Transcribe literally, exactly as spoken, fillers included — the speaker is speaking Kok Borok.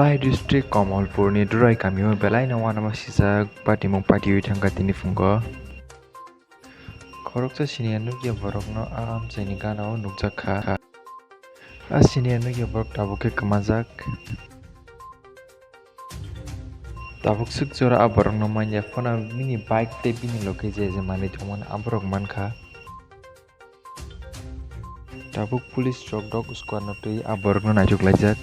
District Kamalpur ni Durai kamio belai no uanama sijak patimung patiwi thangkha tini phungo. Khoroksa senior nukya borokno a amchaini ganao nukjak kha. A senior nukya borok tabuk khe kwmajak. Tabuk swk jora a borokno manya phano bini bike tei bini logi je je manwi thangmani a borok mankha. Tabuk police rok dog squad no twi a borokno naitok laijak.